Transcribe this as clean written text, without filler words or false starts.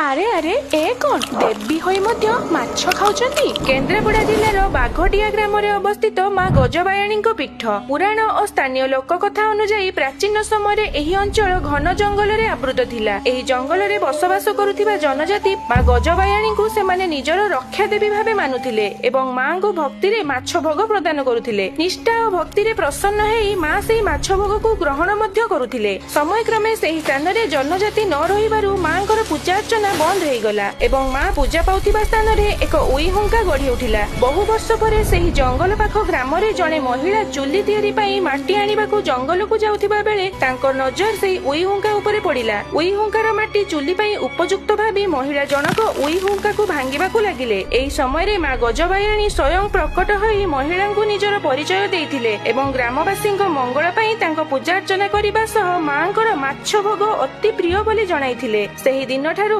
ଆରେ ଆରେ, ଏ କଣ? ଦେବୀ ହୋଇ ମଧ୍ୟ ମାଛ ଖାଉଛନ୍ତି? କେନ୍ଦ୍ରାପଡ଼ା ଜିଲ୍ଲାର ବାଘଡିଆ ଗ୍ରାମରେ ଅବସ୍ଥିତ ମା ଗଜବାୟାଣୀଙ୍କ ପୀଠ। ପୁରାଣ ଓ ସ୍ଥାନୀୟ ଲୋକକଥା ଅନୁଯାୟୀ ପ୍ରାଚୀନ ସମୟରେ ଏହି ଅଞ୍ଚଳ ଘନ ଜଙ୍ଗଲରେ ଆବୃତ ଥିଲା। ଏହି ଜଙ୍ଗଲରେ ବସବାସ କରୁଥିବା ଜନଜାତି ମା ଗଜବାୟାଣୀଙ୍କୁ ସେମାନେ ନିଜର ରକ୍ଷା ଦେବୀ ଭାବେ ମାନୁଥିଲେ ଏବଂ ମାଙ୍କୁ ଭକ୍ତିରେ ମାଛ ଭୋଗ ପ୍ରଦାନ କରୁଥିଲେ। ନିଷ୍ଠା ଓ ଭକ୍ତିରେ ପ୍ରସନ୍ନ ହେଇ ମା ସେହି ମାଛ ଭୋଗକୁ ଗ୍ରହଣ ମଧ୍ୟ କରୁଥିଲେ। ସମୟକ୍ରମେ ସେହି ସ୍ଥାନରେ ଜନଜାତି ନ ରହିବାରୁ ମାଙ୍କର ପୂଜା ଅର୍ଚ୍ଚନା ବନ୍ଦ ହେଇଗଲା ଏବଂ ମା ପୂଜା ପାଉଥିବା ସ୍ଥାନରେ ଏକ ଉଇ ହୁଙ୍କା ଗଢି ଉଠିଲା। ବହୁ ବର୍ଷ ପରେ ସେହି ଜଙ୍ଗଲ ପାଖ ଗ୍ରାମରେ ଜଣେ ମହିଳା ଚୁଲି ତିଆରି ପାଇଁ ମାଟି ଆଣିବାକୁ ଜଙ୍ଗଲକୁ ଯାଉଥିବା ବେଳେ ତାଙ୍କ ନଜର ସେହି ଉଇ ହୁଙ୍କା ଉପରେ ପଡିଲା। ଉଇ ହୁଙ୍କାର ମାଟି ଚୁଲି ପାଇଁ ଉପଯୁକ୍ତ ଭାବି ମହିଳା ଜଣକ ଉଇ ହୁଙ୍କାକୁ ଭାଙ୍ଗିବାକୁ ଲାଗିଲେ। ଏହି ସମୟରେ ମା ଗଜବାୟାଣୀ ସ୍ୱୟଂ ପ୍ରକଟ ହୋଇ ମହିଳାଙ୍କୁ ନିଜର ପରିଚୟ ଦେଇଥିଲେ ଏବଂ ଗ୍ରାମବାସୀଙ୍କ ମଙ୍ଗଳ ପାଇଁ ତାଙ୍କ ପୂଜା ଅର୍ଚ୍ଚନା କରିବା ସହ ମାଙ୍କର ମାଛ ଭୋଗ ଅତି ପ୍ରିୟ ବୋଲି ଜଣାଇଥିଲେ। ସେହି ଦିନଠାରୁ